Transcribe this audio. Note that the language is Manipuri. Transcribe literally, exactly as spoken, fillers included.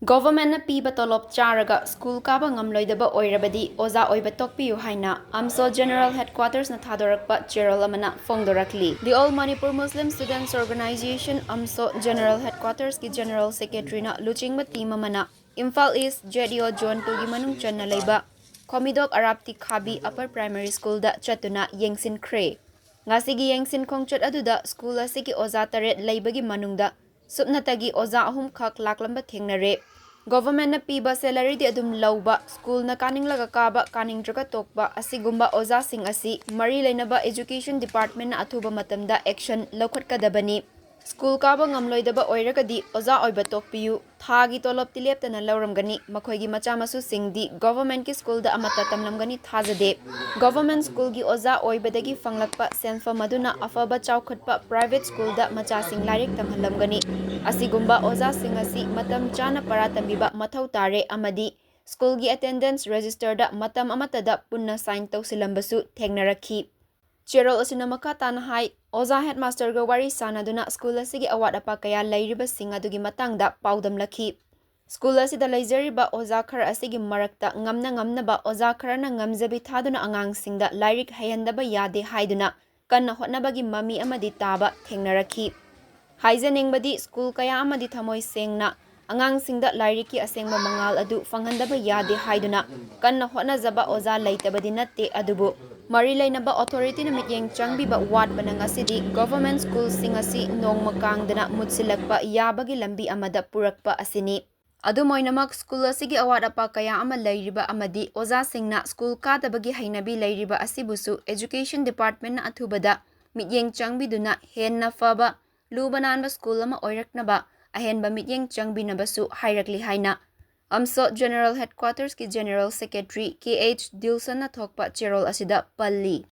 Governmentꯅ ꯄꯤꯕ ꯇꯣꯂꯣꯞ ꯆꯥꯔꯒ ꯁ꯭ꯀꯨꯜ ꯀꯥꯕ ꯉꯝꯂꯣꯏꯗꯕ ꯑꯣꯏꯔꯕꯗꯤ ꯑꯣꯖꯥ ꯑꯣꯏꯕ ꯇꯣꯛꯄꯤꯌꯨ ꯍꯥꯏꯅ ꯑꯝꯁꯣ General Headquartersꯅ ꯊꯥꯗꯣꯔꯛꯄ ꯆꯦꯔꯣꯜ ꯑꯃꯅ ꯐꯣꯡꯗꯣꯔꯛꯂꯤ꯫ The All Manipur Muslim Students Organization, AMSO, General Headquartersꯀꯤ General Secretaryꯅ ꯂꯨꯆꯤꯡꯕ team ꯑꯃꯅ ꯏꯝꯐꯥꯜ East ZEO Zone twoꯒꯤ ꯃꯅꯨꯡ ꯆꯟꯅ ꯂꯩꯕ ꯈꯣꯃꯤꯗꯣꯛ ꯑꯔꯥꯞꯇꯤ ꯈꯥꯕꯤ Upper Primary Schoolꯗ ꯆꯠꯇꯨꯅ ꯌꯦꯡꯁꯤꯟꯈ꯭ꯔꯦ꯫ ꯉꯁꯤꯒꯤ ꯌꯦꯡꯁꯤꯟ ꯈꯣꯡꯆꯠ ꯑꯗꯨꯗ ꯁ꯭ꯀꯨꯜ ꯑꯁꯤꯒꯤ ꯑꯣꯖꯥ ꯇꯔꯦꯠ ꯂꯩꯕꯒꯤ ꯃꯅꯨꯡꯗ ꯁꯨꯞꯅꯇꯒꯤ ꯑꯣꯖꯥ ꯑꯍꯨꯝꯈꯛ ꯂꯥꯛꯂꯝꯕ ꯊꯦꯡꯅꯔꯦ꯫ Governmentꯅ ꯄꯤꯕ salaryꯗꯤ ꯑꯗꯨꯝ ꯂꯧꯕ, ꯁ꯭ꯀꯨꯜꯅ ꯀꯥꯅꯤꯡꯂꯒ ꯀꯥꯕ, ꯀꯥꯅꯤꯡꯗ꯭ꯔꯒ ꯇꯣꯛꯄ ꯑꯁꯤꯒꯨꯝꯕ ꯑꯣꯖꯥꯁꯤꯡ ꯑꯁꯤ ꯃꯔꯤ ꯂꯩꯅꯕ Education Departmentꯅ ꯑꯊꯨꯕ ꯃꯇꯝꯗ action ꯂꯧꯈꯠꯀꯗꯕꯅꯤ꯫ ꯁ꯭ꯀꯨꯜ ꯀꯥꯕ ꯉꯝꯂꯣꯏꯗꯕ ꯑꯣꯏꯔꯒꯗꯤ ꯑꯣꯖꯥ ꯑꯣꯏꯕ ꯇꯣꯛꯄꯤꯌꯨ꯫ ꯊꯥꯒꯤ ꯇꯣꯂꯣꯞꯇꯤ ꯂꯦꯞꯇꯅ ꯂꯧꯔꯝꯒꯅꯤ꯫ ꯃꯈꯣꯏꯒꯤ ꯃꯆꯥ ꯃꯁꯨꯁꯤꯡꯗꯤ governmentꯀꯤ ꯁ꯭ꯀꯨꯜꯗ ꯑꯃꯠꯇ ꯇꯝꯂꯝꯒꯅꯤ ꯊꯥꯖꯗꯦ꯫ Government ꯁ꯭ꯀꯨꯜꯒꯤ ꯑꯣꯖꯥ ꯑꯣꯏꯕꯗꯒꯤ ꯐꯪꯂꯛꯄ ꯁꯦꯟꯐꯝ ꯑꯗꯨꯅ ꯑꯐꯕ ꯆꯥꯎꯈꯠꯄ private ꯁ꯭ꯀꯨꯜꯗ ꯃꯆꯥꯁꯤꯡ ꯂꯥꯏꯔꯤꯛ ꯇꯝꯍꯜꯂꯝꯒꯅꯤ꯫ ꯑꯁꯤꯒꯨꯝꯕ ꯑꯣꯖꯥꯁꯤꯡ ꯑꯁꯤ ꯃꯇꯝ ꯆꯥꯅ ꯄꯔꯥ ꯇꯝꯕꯤꯕ ꯃꯊꯧ ꯇꯥꯔꯦ ꯑꯃꯗꯤ ꯁ꯭ꯀꯨꯜꯒꯤ attendance registerꯗ ꯃꯇꯝ ꯑꯃꯠꯇꯗ ꯄꯨꯟꯅ sign ꯇꯧꯁꯤꯜꯂꯝꯕꯁꯨ ꯊꯦꯡꯅꯔꯛꯈꯤ꯫ ꯆꯦꯔꯣꯜ ꯑꯁꯤꯅ ꯃꯈꯥ ꯇꯥꯅ ꯍꯥꯏ, ꯑꯣꯖꯥ headmasterꯒ ꯋꯥꯔꯤ ꯁꯥꯅꯗꯨꯅ ꯁ꯭ꯀꯨꯜ ꯑꯁꯤꯒꯤ ꯑꯋꯥꯠ ꯑꯄꯥ ꯀꯌꯥ ꯂꯩꯔꯤꯕꯁꯤꯡ ꯑꯗꯨꯒꯤ ꯃꯇꯥꯡꯗ ꯄꯥꯎꯗꯝꯂꯛꯈꯤ꯫ ꯁ꯭ꯀꯨꯜ ꯑꯁꯤꯗ ꯂꯩꯖꯔꯤꯕ ꯑꯣꯖꯥ ꯈꯔ ꯑꯁꯤꯒꯤ ꯃꯔꯛꯇ ꯉꯝꯅ ꯉꯝꯅꯕ ꯑꯣꯖꯥ ꯈꯔꯅ ꯉꯝꯖꯕꯤ ꯊꯥꯗꯨꯅ ꯑꯉꯥꯡꯁꯤꯡꯗ ꯂꯥꯏꯔꯤꯛ ꯍꯩꯍꯟꯗꯕ ꯌꯥꯗꯦ ꯍꯥꯏꯗꯨꯅ ꯀꯟꯅ ꯍꯣꯠꯅꯕꯒꯤ ꯃꯃꯤ ꯑꯃꯗꯤ ꯇꯥꯕ ꯊꯦꯡꯅꯔꯛꯈꯤ꯫ ꯍꯥꯏꯖꯅꯤꯡꯕꯗꯤ ꯁ꯭ꯀꯨꯜ ꯀꯌꯥ ꯑꯃꯗꯤ ꯊꯃꯣꯏ ꯁꯦꯡꯅ ꯑꯉꯥꯡꯁꯤꯡꯗ ꯂꯥꯏꯔꯤꯛꯀꯤ ꯑꯁꯦꯡꯕ ꯃꯉꯥꯜ ꯑꯗꯨ ꯐꯪꯍꯟꯗꯕ ꯌꯥꯗꯦ ꯍꯥꯏꯗꯨꯅ ꯀꯟꯅ ꯍꯣꯠꯅꯖꯕ ꯑꯣꯖꯥ ꯂꯩꯇꯕꯗꯤ ꯅꯠꯇꯦ, ꯑꯗꯨꯕꯨ ꯃꯔꯤ ꯂꯩꯅꯕ authorityꯅ ꯃꯤꯠꯌꯦꯡ ꯆꯪꯕꯤꯕ ꯋꯥꯠꯄꯅ ꯉꯁꯤꯗꯤ government ꯁ꯭ꯀꯨꯜꯁꯤꯡ ꯑꯁꯤ ꯅꯣꯡꯃ ꯀꯥꯡꯗꯅ ꯃꯨꯠꯁꯤꯜꯂꯛꯄ ꯌꯥꯕꯒꯤ ꯂꯝꯕꯤ ꯑꯃꯗ ꯄꯨꯔꯛꯄ ꯑꯁꯤꯅꯤ꯫ ꯑꯗꯨꯝ ꯑꯣꯏꯅꯃꯛ, ꯁ꯭ꯀꯨꯜ ꯑꯁꯤꯒꯤ ꯑꯋꯥꯠ ꯑꯄꯥ ꯀꯌꯥ ꯑꯃ ꯂꯩꯔꯤꯕ ꯑꯃꯗꯤ ꯑꯣꯖꯥꯁꯤꯡꯅ ꯁ꯭ꯀꯨꯜ ꯀꯥꯗꯕꯒꯤ ꯍꯩꯅꯕꯤ ꯂꯩꯔꯤꯕ ꯑꯁꯤꯕꯨꯁꯨ Education Departmentꯅ ꯑꯊꯨꯕꯗ ꯃꯤꯠꯌꯦꯡ ꯆꯪꯕꯤꯗꯨꯅ ꯍꯦꯟꯅ ꯐꯕ, ꯂꯨꯕ ꯅꯥꯟꯕ ꯁ꯭ꯀꯨꯜ ꯑꯃ ꯑꯣꯏꯔꯛꯅꯕ ꯑꯍꯦꯟꯕ ꯃꯤꯠꯌꯦꯡ ꯆꯪꯕꯤꯅꯕꯁꯨ ꯍꯥꯏꯔꯛꯂꯤ ꯍꯥꯏꯅ ꯑꯝꯁꯣ General Headquartersꯀꯤ General Secretary ꯀꯦ ꯑꯩꯆ ꯗꯤꯜꯁꯟꯅ ꯊꯣꯛꯄ ꯆꯦꯔꯣꯜ ꯑꯁꯤꯗ ꯄꯜꯂꯤ꯫